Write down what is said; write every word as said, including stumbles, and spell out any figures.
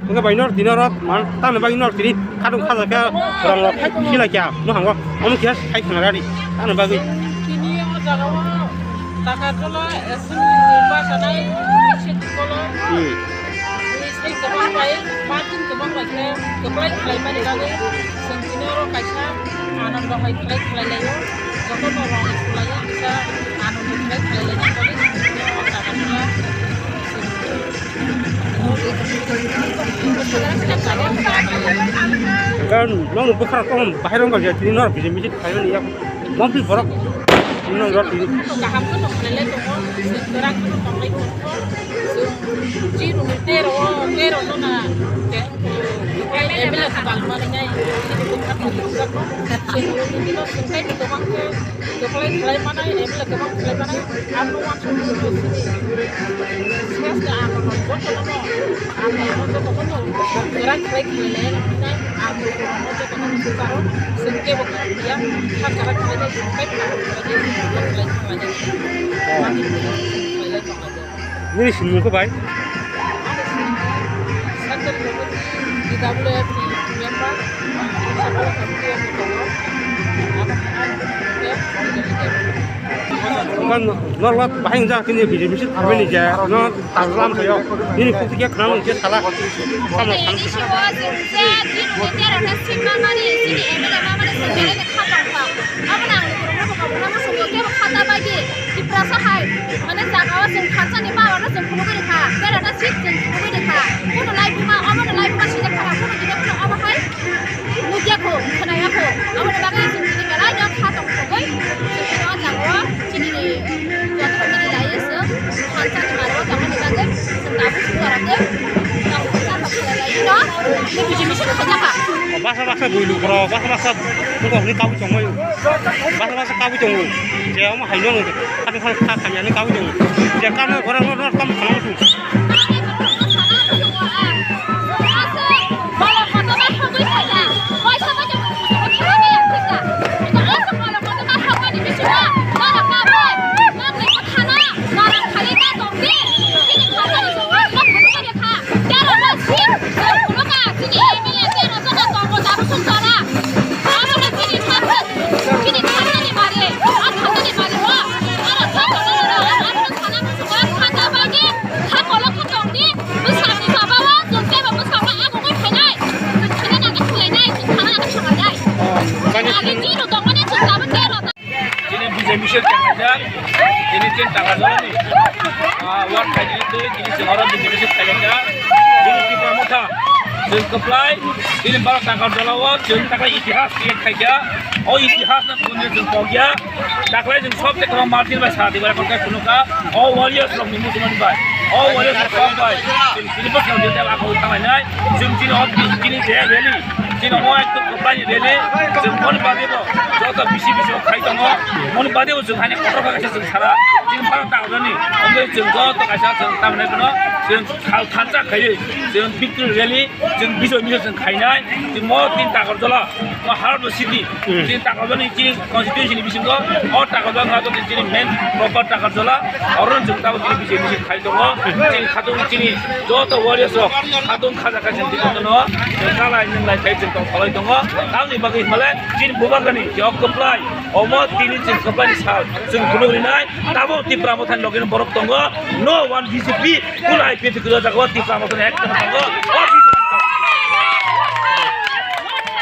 Wngkha bai nor tini oro man tangni bagwi nor tini khatung khajakhe rong rok silai kha no hango omo khe sai khna rani tangni bagwi. Tini o jaga o Takarjala assembly ni basa nai sixty kolor. Hmm. Ni sai kwbang bai, parking kwbang bai khe kwplai khlai mani bagwi chwng tini oro kaisa Anando hai khlai khlai lai o, joto no rong khlai o, kisa Anando khlai khlai lai o, tini o Takarjala. Kan nong bwkhara tong bahai rong gal tini nor bijim bijim khaimani yak. Mom pi borok nong rot tini. Kaham ko nong lele tongo, sekarang ko nong lai tongo. Jiru ni tero, tero no na. Emila ka bang mani ngai. Sini ko khat ko ko. Sini ko sini ko bang ko. Kwplai khlai manai, emla kwbang khlai manai, ang no uansuk sini. Sres khe ang no joto no, ang no joto no, kwrak khlai khlai le, ang no joto no swkaro, swng kebo khlai ya, kha kwrak khlai le, swng kebo khlai le, swng kebo khlai le. Nini sinmung khe bai? Central Committee, D W F ni member, Central Committee of the Congress. Kan norok bahai wngjak kini B J P si tharmani je, no tarlam sayo. Nini kutu khe khna nung khe sala. Samla khna. Ini siwa jengja, di nungke tera ta simma mari, sini M L A ma mari, sini M L A kha tong kha. Abo nang ni kurung no kabo na musumo kebo khata bai di. Tiprasa hai, mane jaga o chwng khansani power no chwng phunugwi rikha, berata seat chwng phunugwi rikha. Kuno lai buma, omono lai buma sijak kha, kuno dine kuno omo hai nukya kho, khwnaya kho. Aboni bagwi chwng tini belai no kha tong thogwi, chwng tini o jaga o chini ni joto mini lai chwng khansani maro tongmani bagwi chwng tabuk chwng oro tei tabuk chwng tabuk chwng lai no, tini bijimi chwng khaijak kha. Basa basa bui lukurok, basa basa nokni kabui tongmai. Basa basa kabui tongo. Je omo haino nung kha kha khamya ni kabui tongo. Je kano gora no no kam khamang su. Chini B J P se tangajak, chini chini tangajak ni, ah, ward khaijak twi, chini chini oro B J P se khaijak, chini Tipra Motha, chwng kwplai, chini Bharat Takarjala o, chwng taklai itihas create khaijak, o itihas no chwng pokya, taklai chwng sob chekma Martin bai sa dibai kon kai phunukha, o warriors rok ni muchungmani bai, o warriors rok bai, chini bwskango chini tei akhoi tanglainai, chwng chini o chini je rally, chini o ekdom kwplai ni rally, chwng moni bagwi bo joto bisi bisi o khai tongo, moni bagwi bo chwng haino kotor kha kaisa chwng sara, chini Bharat Takarjala ni, wngwi chwng joto kaisa chwng tamni bono, chwng khal thansa khaiwi, chwng victory rally, chwng bijoy misa chwng khainai, chwng mo tin Takarjala, mo Harbo city, Hmm. Chini Takarjala ni chini constituency ni bisingo, o Takarjala wngkha chini main proper Takarjala, oro chwng tabuk chini B J P chini khai tongo, chini khatung chini joto warriors rok khatung khaja kha chini twi tongo, chwng kalai nwnglai khai chwng tong kholai tongo, tamni bagwi hwnmale chini bubagrani je o kwplai, omo tini chwng kwplai ni sal chwng phunuk rinai, tabuk Tipra Mothani logi borok tongo, no one B J P, kuno I P F T kwchajak o Tipra Mothani ekta tongo, o